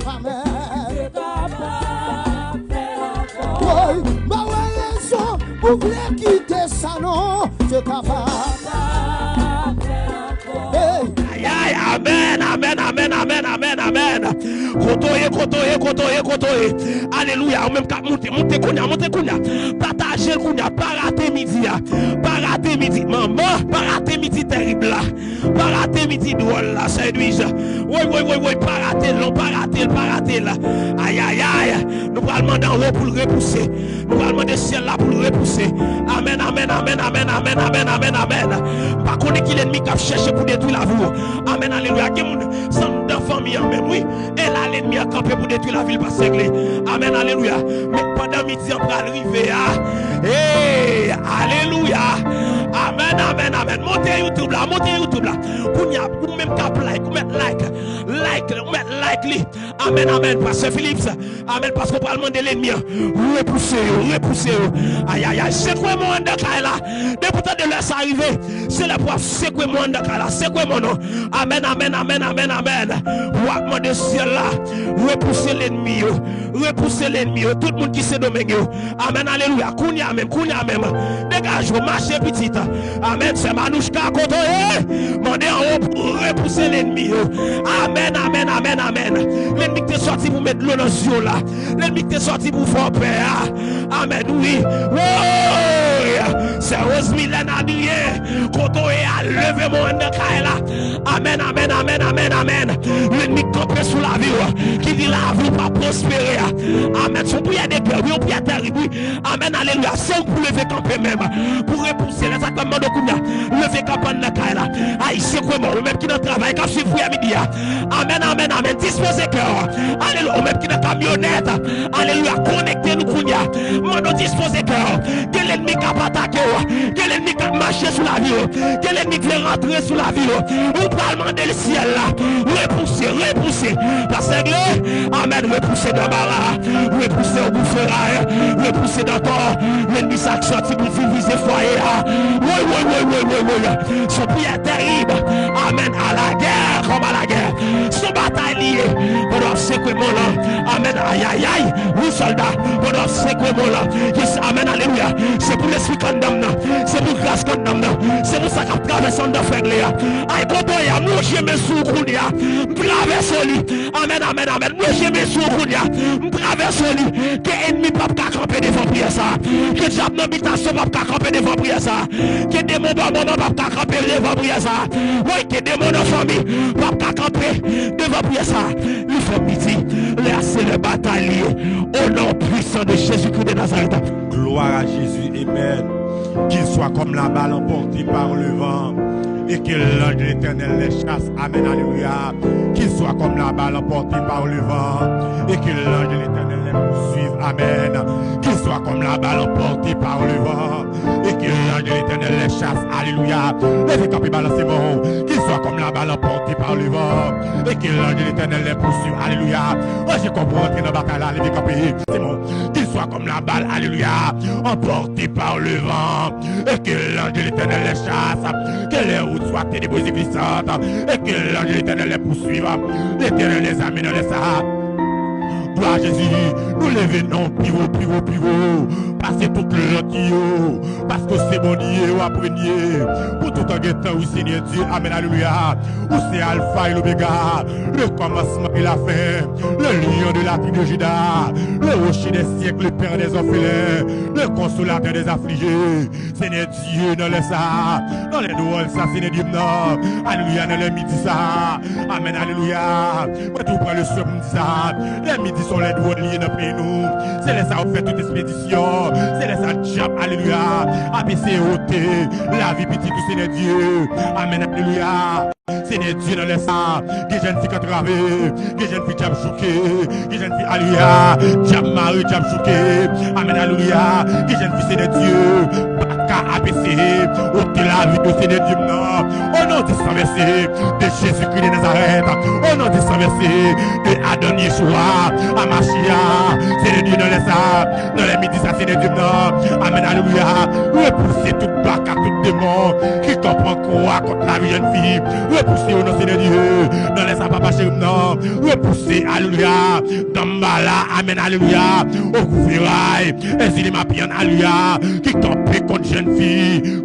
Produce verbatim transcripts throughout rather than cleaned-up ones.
Amèn. Woy, ba wè rezon, ou vle kite sa non, Dye kapab. Hey. Ayay, amèn, amèn, amèn, amèn, amèn, amèn. Kote w ye, kote w ye, kote w ye, kote w ye. Alelouya, ou menm k ap monte, monte kounye a, monte kounye a. Pataje l kounye a, pa rate midi a. Pa rate midi, manman, pa rate midi tèrib la. Pa rate midi dwòl la, sè Edwige. Woy, woy, woy, woy, pa rate l non, pa rate l, pa rate l. Ayayay, nou pral mande anwo pou l repouse. Nou pral mande syèl la pou l repouse. Amèn, amèn, amèn, amèn, amèn, amèn, amèn, amèn. M pa konnen ki lènmi k ap chèche pou detwi lavi w. Amèn, alelouya. Gen moun, se anndan fanmi an menm, wi. E la, lènmi an kanpe pou detwi lavi l, pastè Gle. Amèn, alelouya. Men pandan midi an pral rive a, hey, alelouya. Amèn, amèn, amèn. Monte YouTube la, monte YouTube la. Kounye a, ou menm k ap like, ou mèt like. Like, ou mèt like li. Amèn, amèn, pastè Philips. Amèn, paske w pral mande lènmi an. Repouse yo, repouse yo. Ayayay, sekwe mwen anndan kay la. Depi w tande lè sa rive, se lè pou w ap sekwe mwen anndan kay la. Sekwe mwen non. Amèn, amèn, amèn, amèn, amèn. W ap mande syèl la. Repouse lènmi yo. Repouse lènmi yo. Tout moun ki Sendomeng yo. Amèn, alelouya. Kounye a menm, kounye a menm. Degaje w, mache pitit. Amèn. Sè Manouchka, kote w ye? Mande anwo pou repouse lènmi yo. Amèn, amèn, amèn, amèn. Lènmi ki te sòti pou met dlo nan zye w la. Lènmi ki te sòti pou fè w pè a. Amèn, wi. Woy! Sè Rosemilène Adrien, kote w ye a, leve men w anndan kay la. Amèn, amèn, amèn, amèn, amèn. Lènmi k kanpe sou lavi w, ki di lavi w p ap pwospere a. Amèn. Se yon priyè de pè, wi, yon priyè tèrib, wi. Amèn, alelouya. Se ou pou leve kanpe menm, pou repouse lè sa k ap mande w kounye a. Leve kanpe anndan kay la. Ay, sekwe mwen, ou menm ki nan travay, k ap swiv priyè midi a. Amèn, amèn, amèn. Dispoze kè w. Alelouya. Ou menm ki nan kamyonèt. Alelouya. Konekte nou kounye a. Mande w dispoze kè w. Gen lènmi k ap atake w. Gen lènmi k ap mache sou lavi w. Gen lènmi k vle rantre sou lavi w. Ou pral mande l syèl la. Repouse, repouse. Pastè Gle. Amèn. Repouse Danbara. Repouse Ogoufera. Repouse Dantò. Lènmi sa k sòti pou divize fwaye a. Woy, woy, woy, woy, woy, woy. Se yon priyè tèrib. Amèn. À la guerre comme à la guerre. Se yon batay li ye. Pandan w ap sekwe mòn lan. Amèn. Ayayay. Wi, sòlda. Pandan w ap sekwe mòn lan. Yes. Amèn. Alelouya. Se pou lespri k anndan m nan. Se pou gras k anndan m nan. Se pou sa k ap travèse anndan frè Gle a. Ay, kote w ye a, m lonje men sou ou kounye a. M travèse li. Amèn, amèn, amèn. M lonje men sou ou kounye a. M travèse li. Ke ènmi p ap ka kanpe devan priyè sa. Ke dyab nan bitasyon p ap ka kanpe devan priyè sa. Ke demon bò mòn nan p ap ka kanpe devan priyè sa. Woy, ke demon nan fanmi p ap ka kanpe devan priyè sa. Li fè midi. Lè a se lè batay li ye. Au nom puissant de Jésus-Christ de Nazareth. Gloire à Jésus, amen. Qu'il soit comme la balle emportée par le vent, et que l'ange de l'Éternel les chasse. Amen, alléluia. Qu'il soit comme la balle emportée par le vent, et que l'ange de l'Éternel les poursuive. Amen. Qu'il soit comme la balle emportée par le vent, et que l'ange de l'Éternel les chasse. Alléluia. Leve kanpe, balanse men w. Qu'il soit comme la balle emportée par le vent, et que l'ange de l'Éternel les poursuive. Alléluia. Anje kòb ou rantre nan batay la, leve kanpe. Se bon. Qu'il soit comme la balle, alléluia, emportée par le vent, et que l'ange de l'Éternel les chasse, que les routes soient ténébreuses et glissantes, et que l'ange de l'Éternel les poursuive. L'Éternel les amène dans les sables. Glwa a Jezi, nou leve non pi wo, pi wo, pi wo. Pase tout lòt yo, paske w se Bondye, w ap renye pou tout an gen tan, wi, Senyè Dye. Amèn, alelouya. Ou se Alfa e Lomega, le kòmansman e lafen, le lion de la tribu de Juda, le rocher des siècles, le père des orphelins, le consolateur des affligés. Senyè Dye, nan lè sa, nan lè dwòl sa, Senyè Dye m nan. Alelouya, nan lè midi sa. Amèn, alelouya. Mwen tou pran le swen pou m di sa. Lè midi se yon lè dwòl li ye nan peyi nou. Se lè sa yo fè tout ekspedisyon. Se lè sa dyab, alelouya, ap eseye wote lavi pitit ou, Senyè Dye. Amèn, alelouya. Senyè Dye, nan lè sa, gen jèn fi k antrave, gen jèn fi dyab chouke, gen jèn fi, alelouya, dyab mare, dyab chouke. Amèn, alelouya. Gen jèn fi, Senyè Dye, baka ap eseye wote lavi yo, Senyè Dye m nan. O non di san vèse de Jezikri de Nazarèt, o non di san vèse de Adan Yeshua Amashia, Senyè Dye, nan Lè sa, nan lè midi sa, Senyè Dye m nan. Amèn, alelouya. Repouse tout baka, tout demon ki kanpe an kwa kont lavi jèn fi. Repouse yo nan Senyè Dye. Nan lè sa, papa cheri m nan. Repouse, alelouya. Danmbala, amèn, alelouya. Ogou Feray, Èzili Mapyan, alelouya. Ki kanpe kont jèn fi,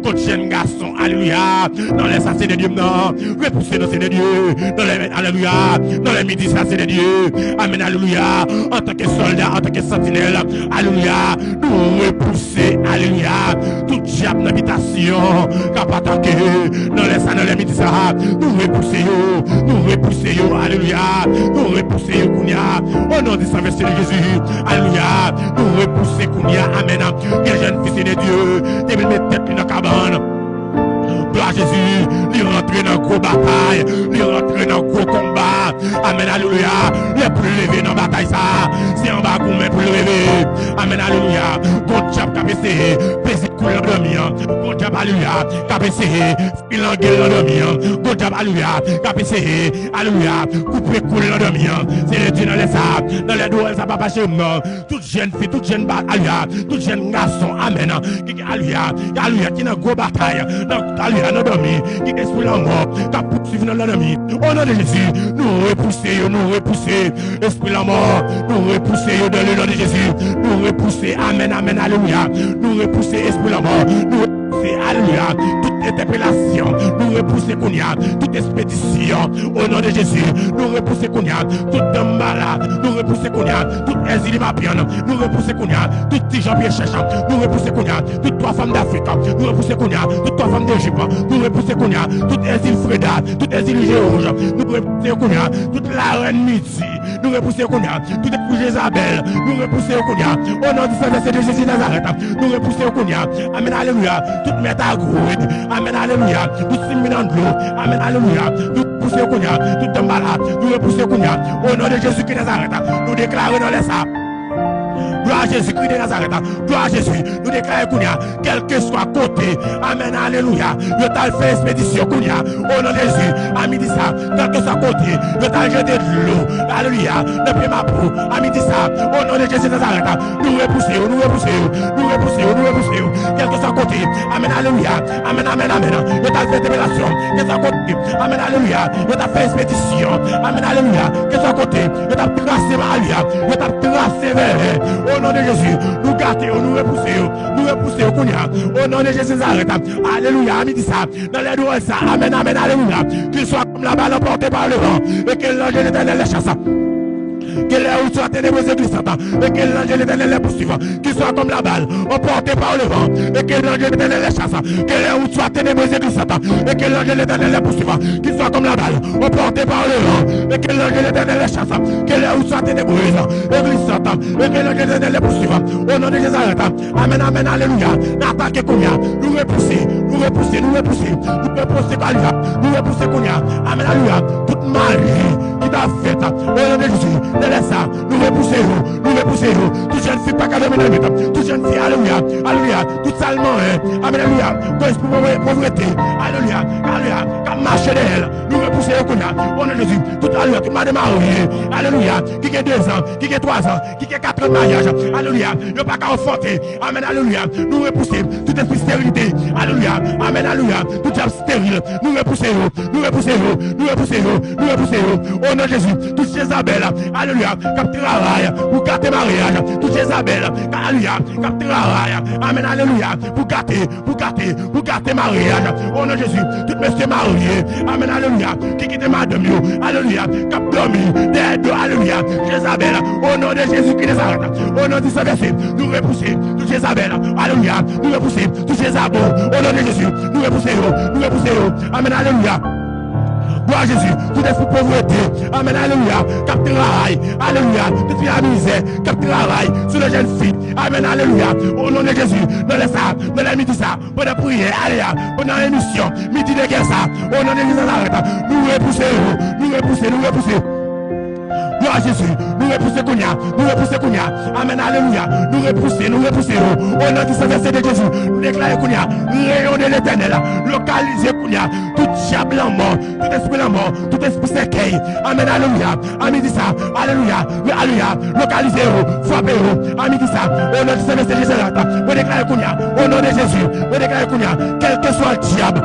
kont jèn gason, alelouya. Nan lè sa, Senyè Dye m nan. Repouse nan Senyè Dye. Nan lè, alelouya. Nan lè midi sa, Senyè Dye. Amèn, alelouya. Antanke sòlda, antanke santinèl, alelouya. Nou repouse, alelouya. Tout dyab nan bitasyon k ap atake. Nan lè sa, nan lè midi sa, nou repouse yo. Nou repouse yo, alelouya. Nou repouse yo kounye a. O non de san vèse de Jezi, alelouya. Nou repouse kounye a, amèn. Gen jèn fi, Senyè Dye, depi l met tèt li nan kabann, glwa Jezi, li rantre nan gwo batay, li rantre nan gwo konba. Amèn, alelouya. Lè pou l leve nan batay sa, se anba goumen pou l leve. Amèn, alelouya. Gon dyab k ap eseye peze kou l nan dòmi an. Gon dyab, alelouya, k ap eseye filange l nan dòmi an. Gon dyab, alelouya, k ap eseye, alelouya, koupe kou l nan dòmi an. Senyè Dye, nan lè sa, nan lè dwòl sa, papa cheri m nan. Tout jèn fi, tout jèn ba, alelouya, tout jèn gason, amèn, ki, ki, alelouya, alelouya, ki nan gwo batay, nan, alelouya, nan dòmi, ki espri lanmò k ap pouswiv nan, nan dòmi. O non de Jezi, nou repouse yo, nou repouse espri lanmò, nou repouse yo dans le nom de Jésus, nou repouse, amèn, amèn, alelouya, nou repouse espri lanmò, nou repouse, alelouya, tout entèpelasyon, nou repouse kounye a, tout ekspedisyon, o non de Jezi, nou repouse kounye a, tout danmbala, nou repouse kounye a, tout Èzili Mapyan, nou repouse kounye a, tout ti Jan Pye Chèch, nou repouse kounye a, tout twa fanm Dafrik, nou repouse kounye a, tout twa fanm Dejip, nou repouse kounye a, tout Èzili Freda, tout Èzili Je Wouj, nou repouse kounye a, tout larèn Midi, nou repouse kounye a, tout espri Jezabèl, nou repouse kounye a, o non de san vèse de Jezi Nazarèt, nou repouse kounye a, amèn, alelouya, tout mèt a gwouy, amèn, alelouya, tout simin an dlo, amèn, alelouya, nou repouse kounye a, tout danmbala, nou repouse kounye a, o non de Jezi Kris Nazarèt, nou deklare nan lè sa. Glwa a Jezi Kris de Nazarèt. Glwa a Jezi. Nou deklare kounye a, kèlkeswa kote, amèn, alelouya, yo t al fè ekspedisyon kounye a, o non de Jezi, a midi sa, kèlkeswa kote yo t al jete dlo, alelouya, nan pye mapou, a midi sa, o non de Jezi Nazarèt, nou repouse yo, nou repouse yo, nou repouse yo, nou repouse yo, kèlkeswa kote, amèn, alelouya, amèn, amèn, amèn, yo t al fè entèpelasyon, kèlkeswa kote, amèn, alelouya, yo t ap fè ekspedisyon, amèn, alelouya, kèlkeswa kote, yo t ap trase, alelouya, yo t ap trase vèvè, o non de Jezi, nou gate yo, nou repouse yo, nou repouse yo kounye a, o non de Jezi Nazarèt, alelouya, a midi sa, nan lè dwòl sa, amèn, amèn, alelouya, qu'il soit comme la balle emportée par le vent, et que l'ange de l'Éternel les chasse. Que les routes soient ténébreuses et glissantes, et que l'ange de l'Éternel les poursuive. Qu'il soit comme la balle, emporté par le vent, et que l'ange de l'Éternel les chasse. Que les routes soient ténébreuses et glissantes, et que l'ange de l'Éternel les poursuive. Qu'il soit comme la balle, emporté par le vent, et que l'ange de l'Éternel les chasse. Que les routes soient ténébreuses et glissantes, et que l'ange de l'Éternel les poursuive. Au nom de Jésus, arrête. Amèn, amèn, alelouya. N atake kounye a. Nou repouse, nou repouse, nou repouse. Nou repouse kounye a. Nou repouse kounye a. Amèn, alelouya. Tout mari ki ta fèt, o non de Jezi, nan lè sa, nou repouse yo, nou repouse yo. Tout jèn fi pa ka dòmi nan nwit. Tout jèn fi, alelouya, alelouya. Tout salman, amèn, alelouya. Gon espri povrete, alelouya, alelouya. K ap mache dèyè l. Nou repouse yo kounye a. O non de Jezi, tout, alelouya, tout madan marye, alelouya, ki gen dezan, ki gen twazan, ki gen katran maryaj, alelouya, yo pa ka anfante, amèn, alelouya, nou repouse tout espri sterilite, alelouya, amèn, alelouya, tout dyab steril, nou repouse yo, nou repouse yo, nou repouse yo, nou repouse yo, o non de Jezi, tout Jezabèl, alelouya, k ap travay pou gate maryaj, tout Jezabèl, alelouya, k ap travay, amèn, alelouya, pou gate, pou gate, pou gate maryaj. O non de Jezi, tout mesye marye, amèn, alelouya, ki kite madanm yo, alelouya, k ap dòmi dèyè do, alelouya, Jezabèl, o non de Jezi ki Nazarèt, o non de san vèse, nou repouse tout Jezabèl, alelouya, nou repouse tout Jezabo, o non de Jezi, nou repouse yo, nou repouse yo, amèn, alelouya. Glwa a Jezi, tout espri povrete, amèn, alelouya, k ap travay, alelouya, tout espri lamizè, k ap travay sou le jèn fi, amèn, alelouya, o non de Jezi, nan lè sa, nan lè midi sa, pandan priyè, alelouya, pandan emisyon, midi de gè sa, o non de Jezi Nazarèt, nou repouse yo, nou repouse, nou repouse. Glwa a Jezi. Nou repouse kounye a. Nou repouse kounye a. Amèn. Alelouya. Nou repouse, nou repouse yo. O non di Sen Espri de Jezi. Nou deklare kounye a. Reyon de Letènèl. Lokalize kounye a. Tout dyab lanmò. Tout espri lanmò. Tout espri sèkèy. Amèn. Alelouya. A midi sa. Alelouya. Alelouya. Lokalize yo. Frape yo. A midi sa. O non di Sen Espri de Jezi. Mwen deklare kounye a. O non de Jezi. Mwen deklare kounye a. Kèlkeswa dyab.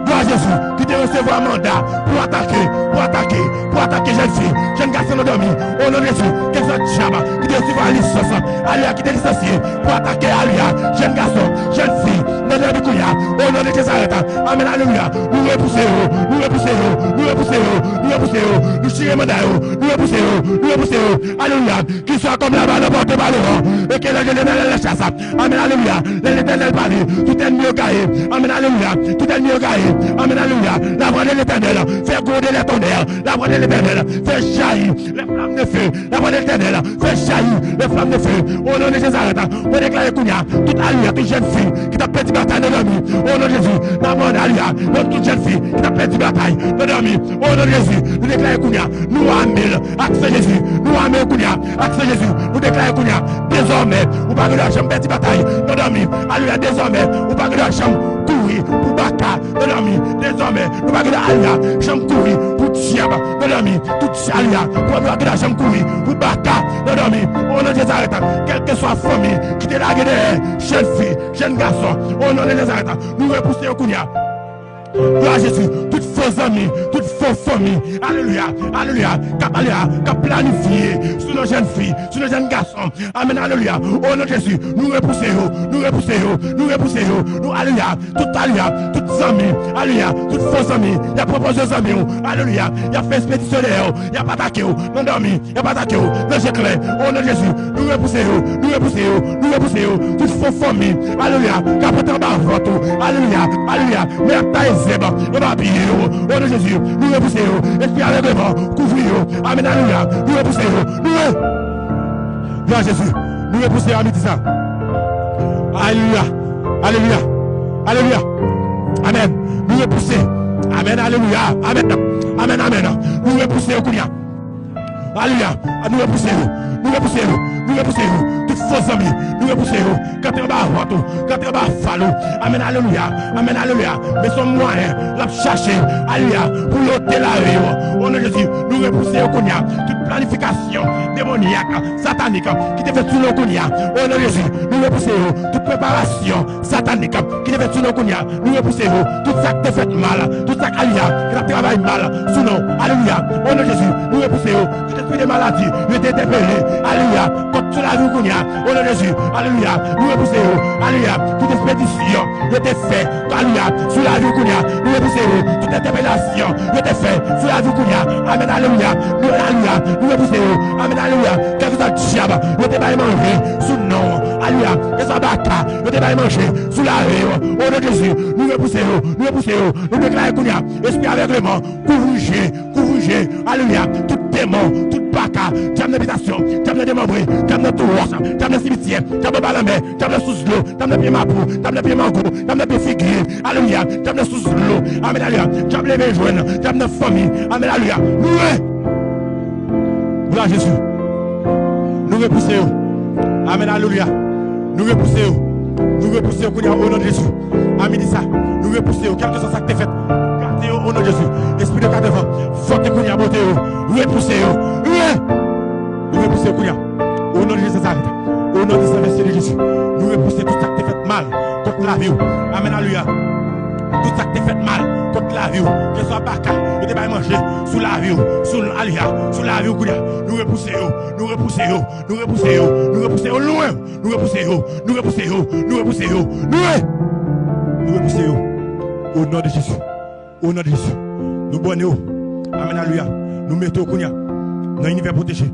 Glwa a Jezi. Ki te resevwa manda pou atake, pou atake, pou atake jèn fi, jèn gason nan dòmi. O non de Jezi, kèlkeswa dyab ki te resevwa lisans, alelouya, ki te lisansye pou atake, alelouya, jèn gason, jèn fi, nan dòmi kounye a. O non de Jezi, arèt. Amèn, alelouya. Nou repouse yo, nou repouse yo, nou repouse yo, nou repouse yo. Nou chire manda yo, nou repouse yo, nou repouse yo. Alelouya. Ki swa kòm la balle emportée par le vent, et que l'ange de l'Éternel la chasse. Amèn, alelouya. Lè Letènèl pale, tout ènmi yo gaye. Amèn, alelouya. Tout ènmi yo gaye. Amèn, alelouya. La voix de l'Éternel fait gronder les tonnerres. La voix de l'Éternel fait jaillir les flammes de feu. La voix de l'Éternel fait jaillir les flammes de feu. O non de Jezi, arèt. Mwen deklare kounye a, tout, alelouya, tout jèn fi ki t ap pèdi batay nan dòmi. O non de Jezi, n ap mande, alelouya, tout jèn fi ki t ap pèdi batay nan dòmi. O non de Jezi, nou deklare kounye a, nou ame l ak san Jezi. Nou ame l kounye a ak san Jezi. Nou deklare kounye a, dezòmè, ou pa gen dwa janm pèdi batay nan dòmi. Alelouya, dezòmè, ou pa gen dwa janm kouri pou baka nan dòmi. Dezòmè, nou pa gen dwa, alelouya, janm kouri pou dyab nan dòmi. Tout, alelouya, ou pa gen dwa janm kouri pou baka nan dòmi. O non de Jezi, arèt. Kèlkeswa fanmi ki te lage dèyè jèn fi, jèn gason, o non de Jezi, arèt. Nou repouse yo kounye a. Glwa a Jezi, tout fo zanmi, tout fo fanmi, alelouya, alelouya, k ap, alelouya, k ap planifye sou yon jèn fi, sou yon jèn gason. Amèn, alelouya. O non de Jezi, nou repouse yo, nou repouse yo, nou repouse yo, nou, alelouya, tout, alelouya, tout zanmi, alelouya, tout fo zanmi, y ap pwopoze zanmi w, alelouya, y ap fè ekspedisyon dèyè w, y ap atake w nan dòmi, y ap atake w nan je klè. O non de Jezi, nou repouse yo, nou repouse yo, nou repouse yo. Tout fo fanmi, alelouya, k ap antre anba vant ou, alelouya, alelouya. Men y ap taye zèb anba pye yo. O non de Jezi, nou repouse yo. Espri avègleman, kouvri yo. Amèn, alelouya. Nou repouse yo. Nou re-, Glwa a Jezi. Nou repouse yo a midi sa. Alelouya. Alelouya. Alelouya. Amèn. Nou repouse. Amèn, alelouya. Amèn. Amèn, amèn. Nou repouse yo kounye a. Alelouya. Nou repouse yo. Nou repouse yo. Nou repouse yo. Tout fo zanmi. Nou repouse yo. K antre anba vant ou. K antre anba fal ou. Amèn, alelouya. Amèn, alelouya. Men se yon mwayen l ap chache, alelouya, pou l ote lavi w. O non de Jezi, nou repouse yo kounye a. Tout planifikasyon demonyak, satanik, ki te fèt sou nou kounye a. O non de Jezi, nou repouse yo. Tout preparasyon satanik ki te fèt sou nou kounye a, nou repouse yo. Tout sa k te fèt mal, tout sa k, alelouya, ki t ap travay mal sou nou, alelouya, o non de Jezi, nou repouse yo. Tout espri de maladi, yo te entèpele, alelouya, kont sou lavi w kounye a, o non de Jezi, alelouya, nou repouse yo, alelouya. Tout ekspedisyon yo te fè, alelouya, sou lavi w kounye a, nou repouse yo. Tout entèpelasyon yo te fè sou lavi w kounye a, amèn, alelouya, nou, alelouya, nou repouse yo, amèn, alelouya. Kèlkeswa dyab yo te bay manje sou non, alelouya, kèlkeswa baka yo te bay manje sou lavi w, o non de Jezi, nou repouse yo, nou repouse yo. Nou deklare kounye a, espri avègleman, kouvri je, kouvri je, alelouya. Tout demon, tout baka, dyab nan bitasyon, dyab nan demanbre, dyab nan tou wòch, dyab nan simityè, dyab anba lanmè, dyab nan sous dlo, dyab nan pye mapou, dyab nan pye mango, dyab nan pye figi, alelouya, dyab nan sous dlo, amèn, alelouya, dyab leve jwenn, dyab nan fanmi, amèn, alelouya. Louwe! Glwa a Jezi. Nou repouse yo. Amèn, alelouya. Nou repouse yo. Nou repouse yo kounye a, o non de Jezi. A midi sa, nou repouse yo. Kèlkeswa sa k te fèt, gate yo, o non de Jezi. Espri de katrevan, fòte kounye a, bote yo. Repouse yo. Louwe! Nou repouse yo kounye a. O non de Jezi Nazarèt. O non de Sen Espri de Jezi. Nou repouse tout sa k te fèt mal kont lavi w. Amèn, alelouya. Tout sa k te fèt mal kont lavi w, keswa baka yo te bay manje sou lavi w, sou, alelouya, sou lavi w kounye a, nou repouse yo, nou repouse yo, nou repouse yo, nou repouse yo lwen, nou repouse yo, nou repouse yo, nou repouse yo, nou re-, nou repouse yo. O non de Jezi. O non de Jezi. Nou bòne yo. Amèn, alelouya. Nou mete yo kounye a nan inivè pwoteje.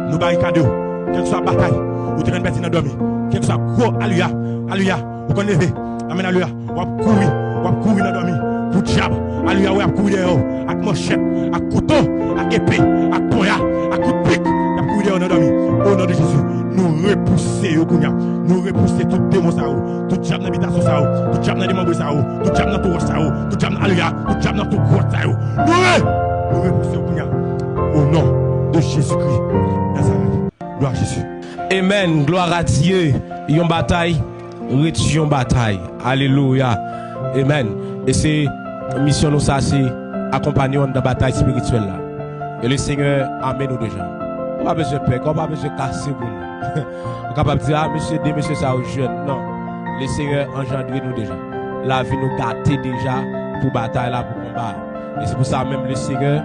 Nou barikade yo. Kèlkeswa batay ou te konn pèdi nan dòmi, kèlkeswa gwo, alelouya, alelouya, ou konn leve, amèn, alelouya, w ap kouri, w ap kouri nan dòmi pou dyab, alelouya, w ap kouri dèyè yo ak manchèt, ak kouto, ak epe, ak ponya, ak kout pik, y ap kouri dèyè yo nan dòmi. O non de Jezi, nou repouse yo kounye a. Nou repouse tout demon sa yo, tout dyab nan bitasyon sa yo, tout dyab nan demanbre sa yo, tout dyab nan tou wòch sa yo, tout dyab nan, alelouya, tout dyab nan tou gwòt sa yo. Nou re-, nou repouse yo kounye a. O non. de Jésus-Christ Nazareth. Gloire à Jésus. Amen. Gloire à Dieu. Yon batay ret yon batay. Alelouya. Amen. E se misyon nou sa, se akonpanye w anndan batay espirityèl la. E le Senyè ame nou deja. Ou pa bezwen pè, ou pa bezwen kase pou nou. Ou kapab di, ah, mesye, de mesye sa yo jèn. Non. Le Senyè anjandre nou deja. Lavi nou gate deja pou batay la, pou konba a. E se pou sa menm le Senyè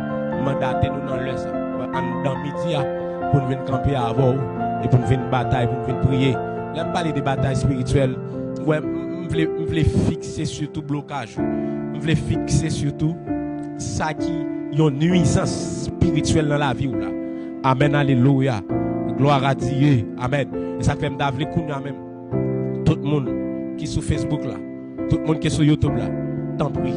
mandate nou nan lè sa, anndan midi a, pou n vin kanpe avè w, e pou n vin batay, pou n vin priye. Lè m pale de batay espirityèl, wè, m, m vle, m vle fikse sitou blokaj ou. M vle fikse sitou sa ki yon nwizans espirityèl nan lavi w la. Amèn, alelouya. Gloire à Dieu. Amèn. E sa k fè m ta vle kounye a menm, tout moun ki sou Facebook la, tout moun ki sou YouTube la, tanpri,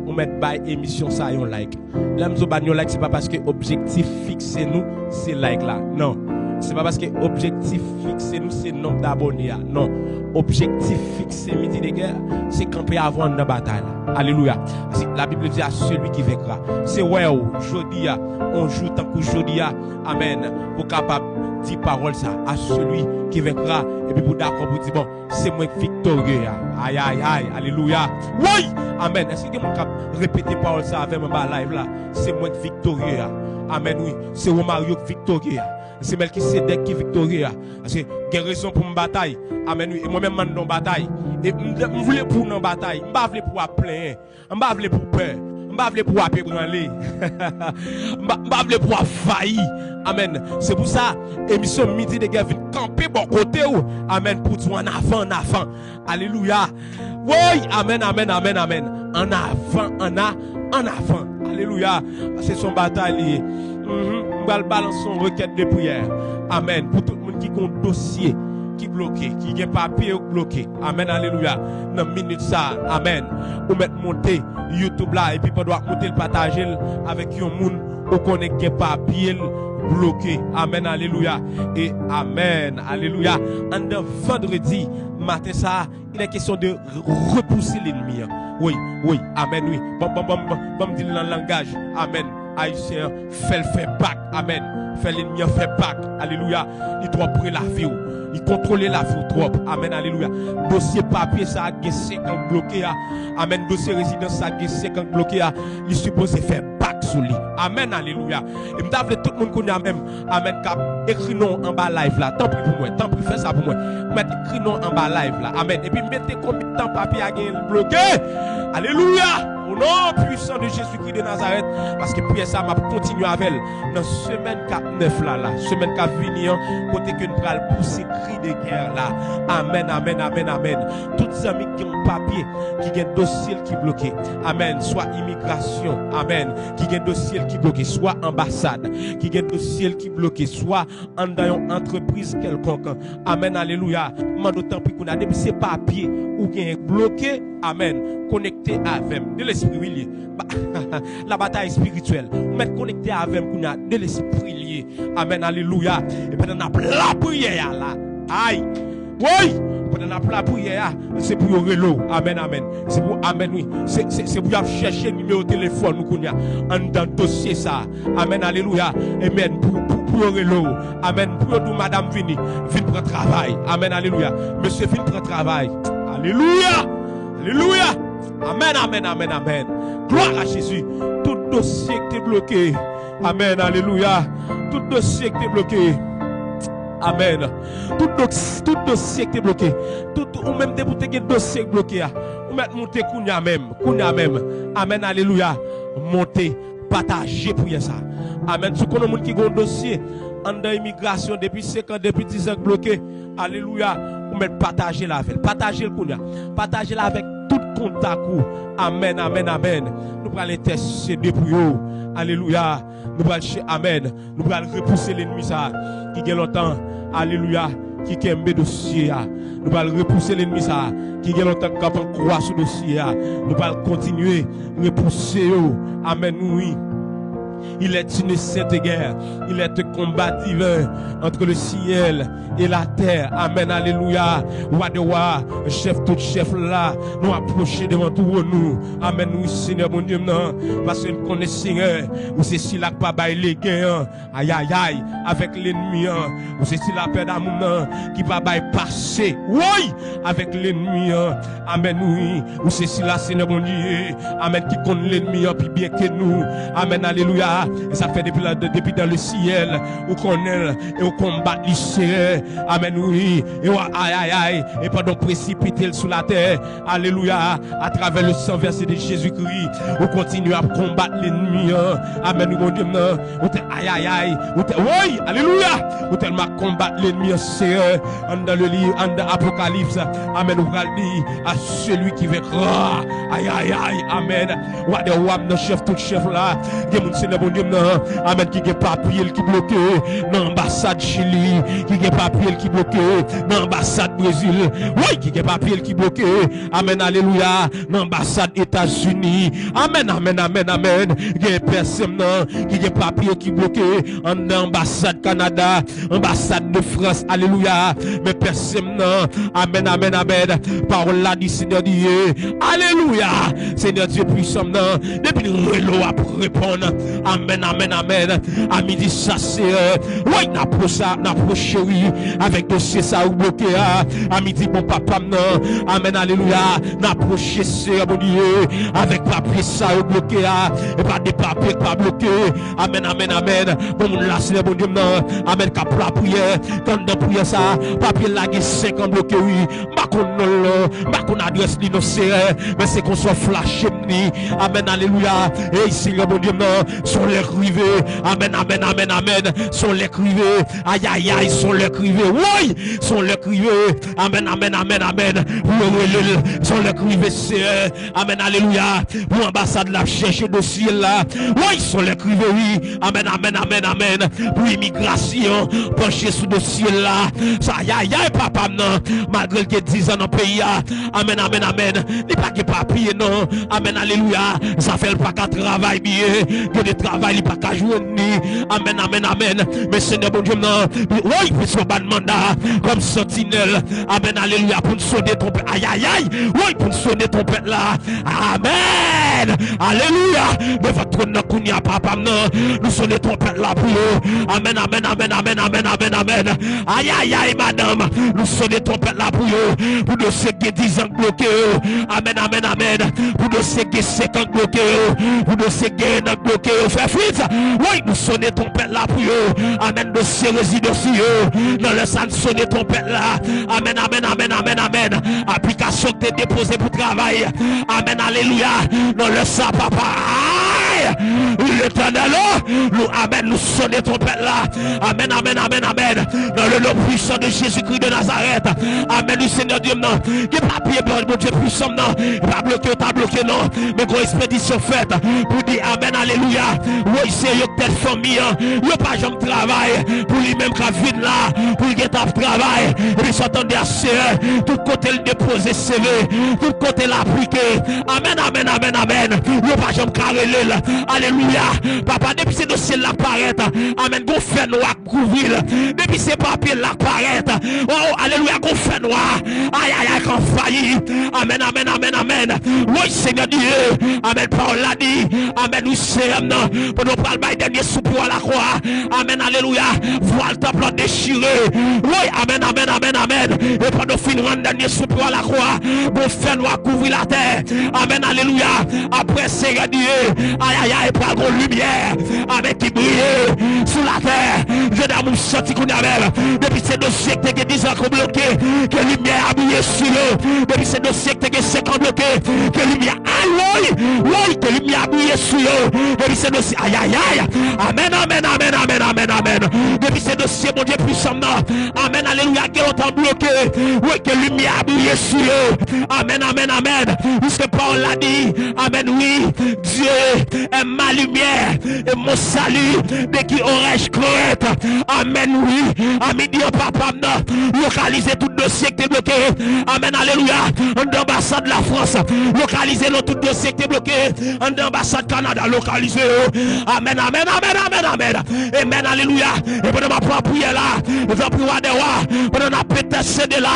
ou mèt bay emisyon sa yon like. Lè m di w ba n yon like, se pa paske objektif fikse nou se like la. Non. Se pa paske objektif fikse nou se nonb dabòne a. Non. Objektif fikse Midi de Gè a, se kanpe avè w anndan batay la. Alelouya. Paske Labib di, à celui qui vaincra. Se wè w jodi a, yon jou tankou jodi a, amèn, pou kapab di pawòl sa, à celui qui vaincra, epi pou dakò pou di, bon, se mwen k viktorye a. Ay, ay, ay, alelouya. Woy! Amèn. Èske gen moun k ap repete pawòl sa avè m anba live la? Se mwen k viktorye a. Amèn, wi. Se Romario k viktorye a. Se Mèlkisedèk ki viktorye a. Paske gen rezon pou m batay. Amèn, wi. E mwen menm, m anndan batay. E m, m vle pou w nan batay. M pa vle pou w ap plenyen. M pa vle pou w pè. M pa vle pou w ap ebranle. M pa, m pa vle pou w ap fayi. Amèn. Se pou sa, emisyon Midi de Gè vin kanpe bò kote w. Amèn. Pou di w ann avan, ann avan. Alelouya. Woy! Amèn, amèn, amèn, amèn. Ann avan, ann a, ann avan. Alelouya. Paske se yon batay li ye. Mhm. M pral balanse yon rekèt de priyè. Amèn. Pou tout moun ki gen yon dosye ki bloke, ki gen papye yo k bloke. Amèn, alelouya. Nan minit sa, amèn. Ou mèt monte YouTube la, epi pandan w ap monte l, pataje l avèk yon moun ou konnen k gen papye l bloke. Amèn, alelouya. E amèn, alelouya. Anndan vandredi maten sa, il est question de repousser l'ennemi an. Wi, wi, amèn, wi. Ban, ban, ban, ban, ban m di l nan langaj, amèn, ayisyen an, fè l fè bak, amèn. Fè lènmi an fè bak, alelouya. Li twòp pre lavi w. Li kontwole lavi w twòp, amèn, alelouya. Dosye papye sa a gen senk an k bloke a, amèn. Dosye rezidans sa a gen senk an k bloke a, li sipoze fè bak sou li. Amèn, alelouya. E m ta vle tout moun kounye a menm, amèn, k ap ekri non anba live la. Tanpri pou mwen, tanpri fè sa pou mwen. Ou mèt ekri non anba live la. Amèn. Epi mete konbyen tan papye a genyen l bloke. Alelouya. Au nom puissant de Jésus-Christ de Nazareth. Paske priyè sa a, m ap kontinye avè l nan semèn k ap nèf la, la. Semèn k ap vini an, kote ke n pral pouse kri de gè la. Amèn, amèn, amèn, amèn. Tout zanmi ki gen papye, ki gen dosye l ki bloke. Amèn. Swa imigrasyon. Amèn. Ki gen dosye l ki bloke. Swa anbasad. Ki gen dosye l ki bloke. Swa anndan yon antrepriz kèlkonk. Amèn, alelouya. M mande w tanpri kounye a, depi se papye ou genyen k bloke, amèn, konekte avè m. De lespri, wi, l ye. Ba-, labatay espirityèl. Ou mèt konekte avè m kounye a, de lespri, l ye. Amèn, alelouya. E pandan n ap lapriyè a la, ay, woy! Pandan n ap lapriyè a, se pou yo rele w. Amèn, amèn. Se pou, amèn, wi. Se, se, se pou y ap chèche nimewo telefòn ou kounye a anndan dosye sa a. Amèn, alelouya. Amèn. Pou, pou, pou yo rele w. Amèn. Pou yo di w, madanm, vini. Vin pran travay. Amèn, alelouya. Mesye, vin pran travay. Alelouya. Alelouya. Amèn, amèn, amèn, amèn. Glwa a Jezi. Tout dosye ki te bloke. Amèn, alelouya. Tout dosye ki te bloke. Amèn. Tout do-, tout dosye ki te bloke. Tout, ou menm depi w te gen dosye ki bloke a, ou mèt monte kounye a menm. Kounye a menm. Amèn, alelouya. Monte. Pataje priyè sa. Amèn. Si w konnen moun ki gen yon dosye anndan imigrasyon depi senk an, depi diz an k bloke, alelouya, ou mèt pataje l avè l. Pataje l kounye a. Pataje l avèk tout kontak ou. Amèn, amèn, amèn. Nou pral entèsede pou yo. Alelouya. Nou pral che-, amèn. Nou pral repouse lènmi sa a ki gen lontan, alelouya, ki kenbe dosye a. Nou pral repouse lènmi sa a ki gen lontan k ap pran kwa sou dosye a. Nou pral kontinye repouse yo. Amèn, wi. Il est une sainte guerre. Il est un combat divin entre le ciel et la terre. Amèn, alelouya. Wa dè wa, chèf tout chèf la, nou apwoche devan twòn ou. Amèn, wi, Senyè Bondye m nan, paske n konnen, Senyè, ou se sila k pa bay legen an. Ayayay, avèk lènmi an, ou se sila pè damou m nan, ki pa bay pase. Woy! Avèk lènmi an. Amèn, wi. Ou se sila, Senyè Bondye, amèn, ki konn lènmi an pi byen ke nou. Amèn, alelouya. E sa fè depi la, depi dan le syèl, ou konnen l, e ou konbat li, Senyè. Amèn, wi. E w, ayayay, e pandan w presipite l sou latè, alelouya, atravè le san vèse de Jezikri, ou kontinye ap konbat lènmi an. Amèn, wi, Bondye m nan. Ou te, ayayay, ou te, woy, alelouya. Ou tèlman konbat lènmi an, Senyè, anndan le liv, anndan Apokalips. Amèn, ou pral di, à celui qui vaincra. Ayayay, amèn. Wa dè wa m nan, chèf tout chèf la. Gen moun, Senyè Bondye m nan, amèn, ki gen papye l ki bloke nan anbasad Chili, ki gen papye l ki bloke nan anbasad Brezil. Woy, ki gen papye l ki bloke. Amèn, alelouya. Nan anbasad Etazini. Amèn, amèn, amèn, amèn. Gen pèsonn nan ki gen papye ki bloke anndan anbasad Kanada, anbasad de Frans. Alelouya. Men pèsonn nan. Amèn, amèn, amèn. Pawòl la di, Senyè Dye. Alelouya. Senyè Dye pwisan nan. Depi l rele w ap reponn. Amèn, amèn, amèn. A midi sa, Senyè. Woy, n apwoche, n apwoche, wi, avèk dosye sa ou bloke a. A midi, bon papa m nan. Amèn, alelouya. N apwoche, Senyè Bondye, avèk papye sa yo bloke a. E pa de papye k pa bloke. Amèn, amèn, amèn. Bon moun la, Senyè Bondye m nan. Amèn, k ap lapriyè. K anndan priyè sa. Papye la gen senk an bloke, wi. M pa konn non l non. M pa konn adrès li non, Senyè. Men se konsa w flache m li. Amèn, alelouya. Ey, Senyè Bondye m nan. Se yon lè k rive. Amèn, amèn, amèn, amèn. Se yon lè k rive. Ayayay, se yon lè k rive. Woy! Se yon lè k rive. Amèn, amèn, amèn, amèn. Pou yo rele l. Se yon lè k rive, Senyè. Amèn, alelouya. Pou anbasad la ap chèche dosye l la. Woy, se yon lè k rive, wi. Amèn, amèn, amèn, amèn. Pou imigrasyon panche sou dosye l la. Sa, ayayay, papa m nan. Malgre l gen diz an nan peyi a. Amèn, amèn, amèn. Li pa gen papye, non. Amèn, alelouya. Sa fè l pa ka travay byen. Gen de travay li pa ka jwenn ni. Amèn, amèn, amèn. Men Senyè Bondye m nan, woy, pou son ban manda kòm santinèl. Amèn, alelouya, pou n sonnen twonpèt. Ayayay, woy, pou n sonnen twonpèt la. Amèn, alelouya. Devan twòn nan kounye a, papa m nan, nou sonnen twonpèt la pou yo. Amèn, amèn, amèn, amèn, amèn, amèn, amèn. Ayayay, madanm, nou sonnen twonpèt la pou yo. Pou dosye gen diz an k bloke yo. Amèn, amèn, amèn. Pou dosye gen senk an k bloke yo. Pou dosye gen en an k bloke yo. Fè frit. Woy, nou sonnen twonpèt la pou yo. Amèn, dosye rezidans yo. Nan lè sa, n sonnen twonpèt la. Amèn, amèn, amèn, amèn, amèn. Aplikasyon k te depoze pou travay. Amèn, alelouya. Nan lè sa, papa. Ay! Letènèl, oh! Nou, amèn, nou sonnen twonpèt la. Amèn, amèn, amèn, amèn. Dans le nom puissant de Jésus-Christ de Nazareth. Amèn, wi, Senyè Dye m nan. Gen papye, Bondye pwisan m nan. Pa bloke, ta bloke, non. Men gon ekspedisyon fèt. Pou di, amèn, alelouya. Woy, se yo k tèt fanmi an. Yo pa janm travay. Pou li menm k ap vin la. Pou l gentan ap travay. Epi sa tande a, Senyè. Tout kote l depoze seve. Tout kote l aplike. Amèn, amèn, amèn, amèn. Yo pa janm ka rele l. Alelouya. Papa, depi se dosye l la parèt. Amèn. Gon fènwa kouvri l. Depi se papye l la parèt. Oh, alelouya, gon fènwa. Ayayay, k anvayi. Amèn, amèn, amèn, amèn. Woy, Senyè Dye. Amèn, pawòl la di. Amèn, wi, Senyè m nan. Pandan w pral bay dènye soupir w alakwa. Amèn, alelouya. Vwal tanp lan dechire. Woy, amèn, amèn, amèn, amèn. E pandan w fin rann dènye soupir w alakwa, gon fènwa kouvri latè. Amèn, alelouya. Apre, Senyè Dye, ayayay, pral gon limyè, amèn, ki briye sou latè. Je damou santi kounye a menm. Depi se dosye k te gen diz an k bloke, ke limyè a briye sou yo. Depi se dosye k te gen senk an bloke, ke limyè, ay, woy, woy, ke limyè a briye sou yo. Depi se dosye, ayayay. Amèn, amèn, amèn, amèn, amèn, amèn. Depi se dosye Bondye pwisan m nan. Amèn, alelouya, gen lontan bloke. Woy, ke limyè a briye sou yo. Amèn, amèn, amèn. Piske pawòl la di, amèn, wi, Dieu est ma lumière et mon salut, de qui aurais-je crainte? Amèn, wi. A midi an, papa m nan, lokalize tout dosye ki te bloke. Amèn, alelouya. Anndan anbasad Lafrans, lokalize non tout dosye ki te bloke. Anndan anbasad Kanada, lokalize yo. Amèn, amèn, amèn, amèn, amèn. Amèn, alelouya. E pandan m ap pran priyè la, tanpri wa dè wa, pandan n ap pete sede la,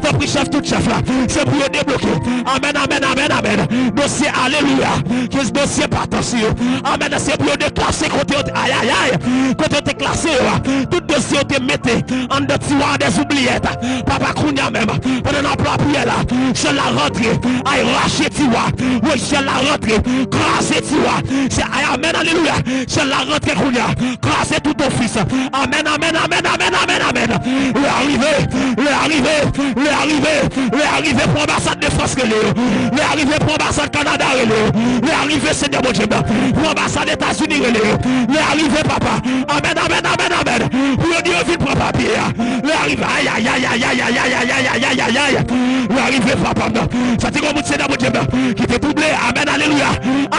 tanpri chèf tout chèf la, se pou yo debloke. Amèn, amèn, amèn, amèn. Dosye, alelouya. Ki dosye pa tansi yo. Amèn, se pou yo deklase kote yo te, ay, ay, ay, kote yo te klase yo a. Tout dosye yo te mete anndan tiwa des oubliyèt. Papa, kounye a menm, pandan n ap lapriyè la, syèl la rantre, ay, rache tiwa. Wi, syèl la rantre, kraze tiwa. Se, ay, amèn, alelouya. Syèl la rantre kounye a, kraze tout ofis. Amèn, amèn, amèn, amèn, amèn, amèn. Lè a rive, lè a rive, lè a rive, lè a rive pou anbasad de Frans rele yo. Lè a rive pou anbasad Kanada rele yo. Lè a rive, Senyè Bondye m, pou anbasad Etazini rele yo. Lè a rive, papa. Amèn, amèn, amèn, amèn. Pou yo di yo vin pran papye a. Lè a rive. Ay, ay, ay, ay, ay. Lè a rive, papa m. Santi gon moun, Senyè Bondye m, ki te twouble. Amèn, alelouya.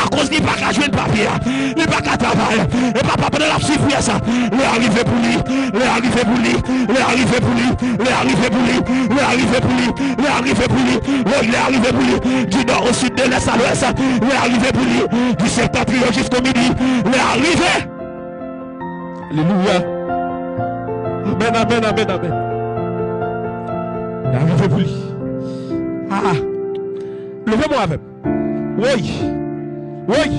Akoz li pa ka jwenn papye a. Li pa ka travay. E papa, pandan l ap swiv priyè sa, lè a rive pou li. Lè a rive pou li. Lè a rive pou li. Lè a rive pou li. Lè a rive pou li. Lè a rive pou li. Wi, lè a rive pou li. Du nord au sud, de l'est à l'ouest. Lè a rive pou li. Du septentrion jusqu'au midi. Lè a rive. Alelouya. Amèn, amèn, amèn, amèn. Lè a rive pou li. Ah. Leve men w avè m. Woy. Woy.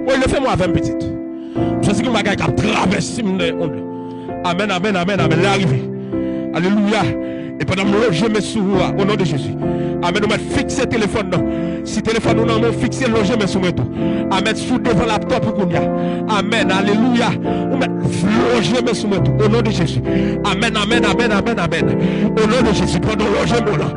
Woy, leve men w avè m, pitit. M santi gen yon bagay k ap travèse m nan onde. Amèn, amèn, amèn, amèn. Lè a rive. Alelouya. E pandan m lonje men sou ou a, o non de Jezi. Amèn. Ou mèt fikse telefòn nan. Si telefòn ou nan men w, fikse, lonje men sou mwen tou. Amèn. Si w devan laptòp ou kounye a. Amèn. Alelouya. Ou mèt lonje men sou mwen tou. O non de Jezi. Amèn, amèn, amèn, amèn, amèn. O non de Jezi. Pandan w lonje men w la.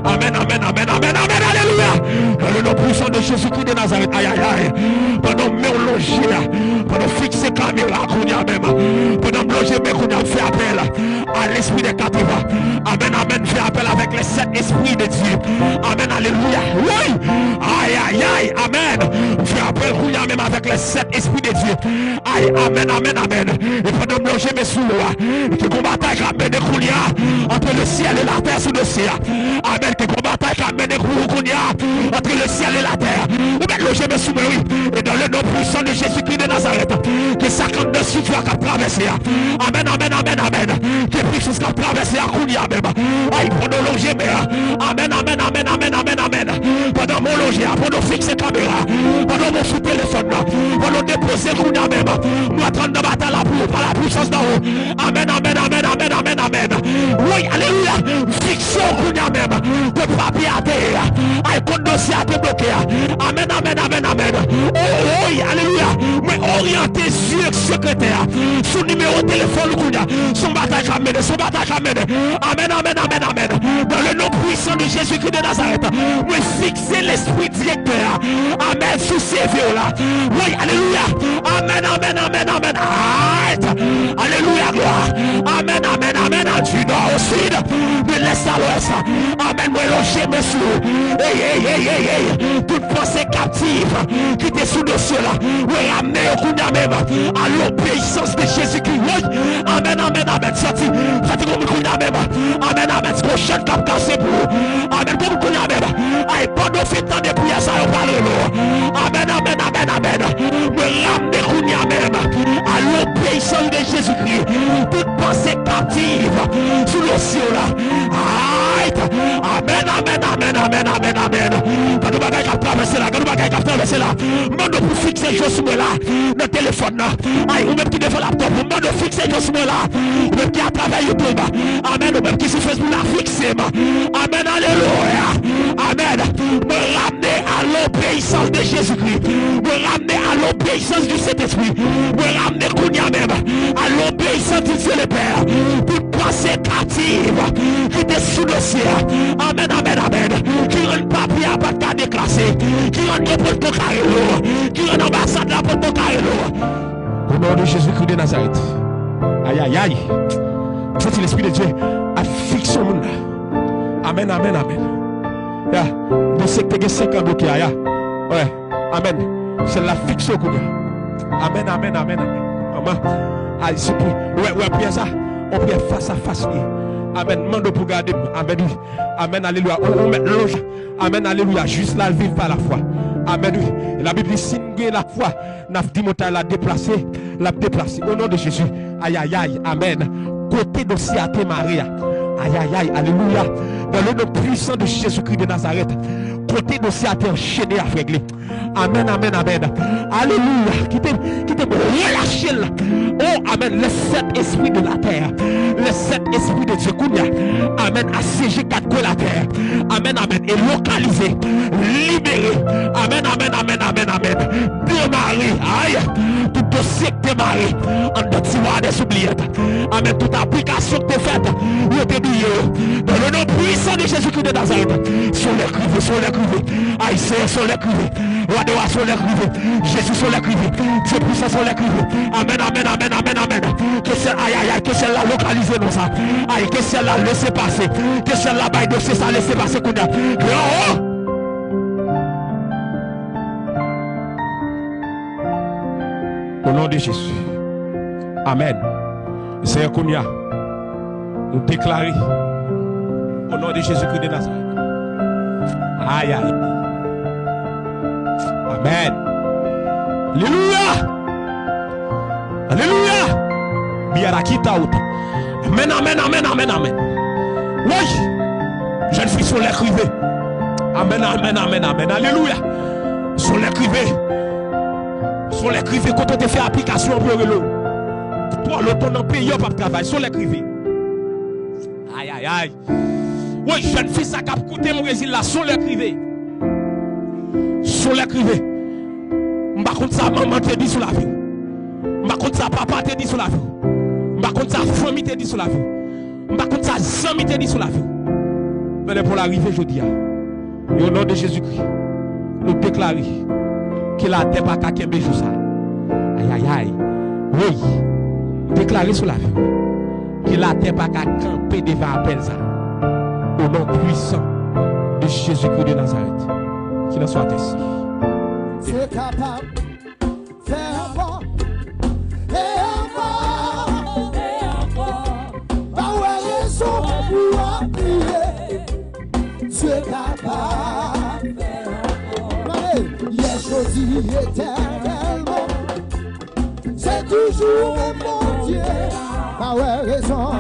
Amèn, amèn, amèn, amèn, amèn. Alelouya. Dans le nom puissant de Jésus-Christ de Nazareth. Ay, ay, ay. Pandan w men w lonje a. Pandan w fikse kamera kounye a menm. Pandan m lonje men kounye a, m fè apèl. À l'esprit des quatre vents. Amèn, amèn. Fè apèl avèk les sept esprits de Dieu. Amèn, alelouya. Wi. Ay, ay, ay. Amèn. Fè apèl kounye a menm avèk les sept esprits de Dieu. Ay, amèn, amèn, amèn. E pandan m lonje men sou ou a, ki gon batay k ap mennen kounye a, entre le ciel et la terre sou dosye a. Amèn. Ki gon batay k ap mennen kou kounye a, entre le ciel et la terre. Ou mèt lonje men sou mwen, wi. Et dans le nom puissant de Jésus-Christ de Nazareth, ke sa k anndan estidyo a k ap travèse a. Amèn, amèn, amèn, amèn. Ke pisans k ap travèse a kounye a menm. Ay, pandan w lonje men an. Amèn, amèn, amèn, amèn, amèn, amèn. Pandan w lonje a, pandan w fikse kamera, pandan w sou telefòn nan, pandan w depoze l kounye a menm. Nou antre anndan batay la pou ou, pa la puissance d'en haut. Amèn, amèn, amèn, amèn, amèn, amèn. Wi, alelouya. Fikse w kounye a menm. Kot papye a te ye a. Ay, kot dosye a te bloke a. Amèn, amèn, amèn, amèn. O, wi, alelouya. Mwen oryante zye sekretè a sou nimewo telefòn ou kounye a. Se yon batay k ap mennen, se yon batay k ap mennen. Amèn, amèn, amèn, amèn. Dans le nom puissant de Jésus-Christ de Nazareth, mwen fikse lespri direktè a. Amèn, sou C V w la. Wi, alelouya. Amèn, amèn, amèn, amèn. Ay! Alelouya, glwa. Amèn, amèn, amèn. Du nord au sud, de l'est à l'ouest. Amèn, mwen lonje men sou ou. Ey, ey, ey, ey, ey. Tout panse kaptif ki te sou dosye la, mwen ramne yo kounye a menm. À l'obéissance de Jésus-Christ. Wi. Amèn, amèn, amèn. Santi, santi gon moun kounye a menm. Amèn, amèn. Se yon chèn k ap kase pou ou. Amèn. Gon moun kounye a menm. Ay, pandan w fin tande priyè sa yo, pral rele w. Amèn, amèn, amèn, amèn. Mwen ramne kounye a menm. À l'obéissance de Jésus-Christ. Tout panse kaptif sou dosye w la. Ay, amèn, amèn, amèn, amèn, amèn, amèn. Gade yon bagay k ap travèse la, gade yon bagay k ap travèse la. Mande w pou fikse je sou mwen la, nan telefòn nan. Ay, ou menm ki devan laptop ou, mande w fikse je sou mwen la. Ou menm ki atravè YouTube. Amèn, ou menm ki sou Facebook la, fikse m. Amèn, alelouya. Amèn. Mwen ramne à l'obéissance de Jésus-Christ. Mwen ramne à l'obéissance du Saint-Esprit. Mwen ramne kounye a menm à l'obéissance du Dieu le Père. Tout panse kaptif ki te sou dosye a. Amèn, amèn, amèn. Ki rann papye a pa t ka deklase. Ki rann yo potko ka rele w. Ki rann anbasad la potko ka rele w. Au nom de Jésus-Christ de Nazareth. Ay, ay, ay. M santi Lespri de Dye ap fikse yon moun la. Amèn, amèn, amèn. Ya. Dosye ki te gen senk an bloke a, ya. Wè. Amèn. Syèl la fikse w kounye a. Amèn, amèn, amèn, amèn. Manman. Ay, se pou. Wè, wè, priyè sa. On priyè fas a fas li ye. Amèn. Mande w pou gade m. Amèn, wi. Amèn, alelouya. Ou, ou mèt lonje. Amèn, alelouya. Jis la, l viv pa lafwa. Amèn, wi. E Labib di, si n gen lafwa, n ap di montay la deplase, l ap deplase. O non de Jezi. Ayayay. Amèn. Kote dosye a te mare a. Ayayay. Alelouya. Dans le nom puissant de Jésus-Christ de Nazareth, kote dosye a te anchene avèg li. Amèn, amèn, amèn. Alelouya. Kite, kite m relache l. Oh, amèn. Les sept esprits de la terre. Les sept esprits de Dieu. Kounye a. Amèn. Asyeje kat kwen latè. Amèn, amèn. E lokalize. Libere. Amèn, amèn, amèn, amèn, amèn. Demare. Ay. Tout dosye k demare. Anndan tiwa dè soubliyèt. Amèn. Tout aplikasyon k te fèt. Yo te bliye yo. Dans le nom puissant de Jésus-Christ de Nazareth. Solèy k rive, solèy k rive. Ay, Senyè, solèy k rive. Wa dè wa, solèy k rive. Jezi, solèy k rive. Dye pwisan, solèy k rive. Amèn, amèn, amèn, amèn, amèn. Ke syèl, ay, ay, ay, ke syèl la lokalize non sa. Ay, ke syèl la lese pase. Ke syèl la bay dosye sa lese pase kounye a. Yo! O non de Jezi. Amèn. Senyè, kounye a, nou deklare, o non de Jezi Kris de Nazarèt. Ay, ay. Amèn. Alelouya. Alelouya. Biyarakita ota. Amèn, amèn, amèn, amèn, amèn. Woy. Jèn fi, solèy k rive. Amèn, amèn, amèn, amèn. Alelouya. Solèy k rive. Solèy k rive kote w te fè aplikasyon an pou yo rele w. Twò lontan nan peyi an p ap travay. Solèy k rive. Ay, ay, ay. Woy, jèn fi sa k ap koute m Brezil la, solèy k rive. Solèy k rive. M pa konn sa manman te di sou lavi w. M pa konn sa papa te di sou lavi w. M pa konn sa fanmi te di sou lavi w. M pa konn sa zanmi te di sou lavi w. Men lè pou la rive jodi a. E o non de Jezi Kris, nou deklare ke latè pa ka kenbe jou sa. Ay, ay, ay. Woy. Deklare sou lavi w ke latè pa ka kanpe devan apèl sa. O non pwisan de Jezi Kris de Nazarèt, ki nan swa tèsi. Se kapab. Fè ankò, e ankò, e ankò. Pa wè rezon pou w ap bliye. Dye kapab fè ankò. Gade, yè, jodi, etènèlman. Se toujou menm Bondye. Pa wè rezon.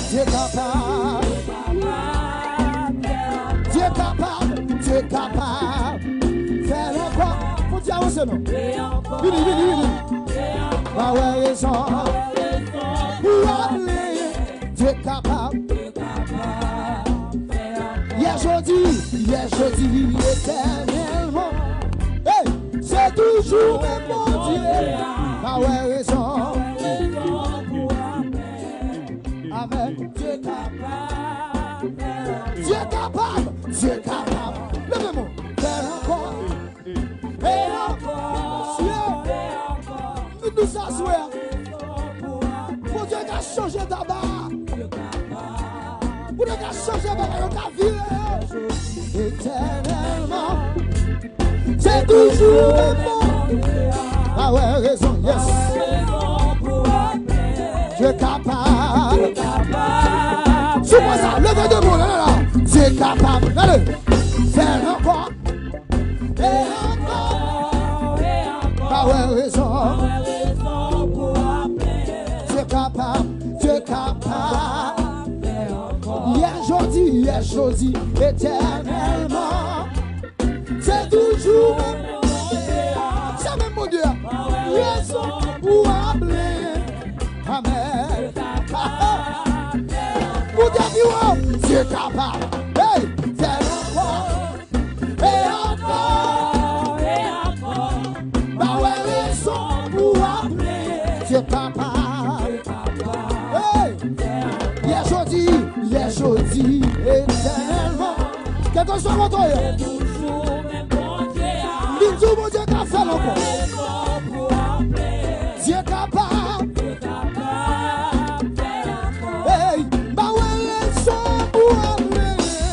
Dye kapab. Dye kapab. Dye kapab. Fè l ankò. Fò Dye avanse non. Vini, vini, vini. Pa wè rezon. Ou ap bliye. Dye kapab. Yè, jodi, yè, jodi, etènèlman. Hey, se toujou menm Bondye. Pa wè rezon. Amèn. Dye kapab. Dye kapab. Dye kapab. Leve men w. Fè l ankò. E ankò. Mesye. Nou di sa aswè a. Bondye ka chanje taba. Bondye ka chanje bagay yo ka vire. Etènèlman. Se toujou menm Bondye. Pa wè rezon, yes. Dye kapab. Sou mwen sa, leve de men w, la, la, la. Dye kapab. Gade. Fè l ankò. E ankò. Pa wè rezon. Dye kapab. Dye kapab. Yè, jodi, yè, jodi, etènèlman. Se toujou menm Bondye a. Se menm Bondye a. Rezon pou w ap bliye. Amèn. Bondye pi wo. Dye kapab. Hey, fè l ankò. E ankò. Pa wè rezon pou w ap bliye. Dye kapab. Hey! Yè, jodi, yè, jodi, etènèlman. Kèlkeswa kote w ye. Vin di w Bondye ka fè l ankò. Dye kapab. Hey, pa wè rezon pou w ap bliye.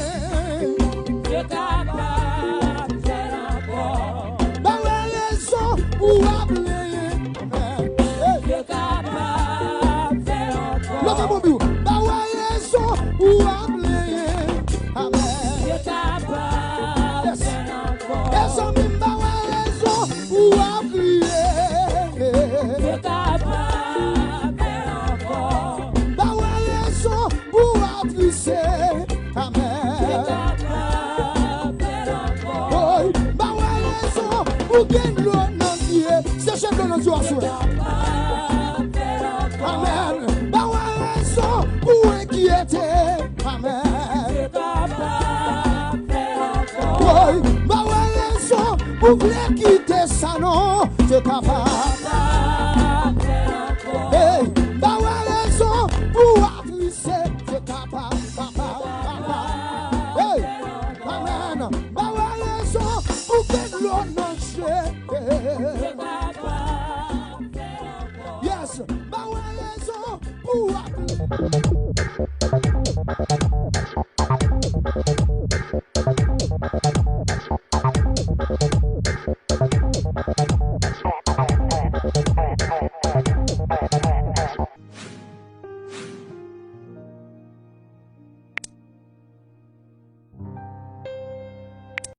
Pa wè rezon pou w ap bliye. Hey. Yo aswè. Amèn. Ba wè rezon pou enkyete. Amèn. Woy, ba wè rezon pou vle kite sa non. Se kapab.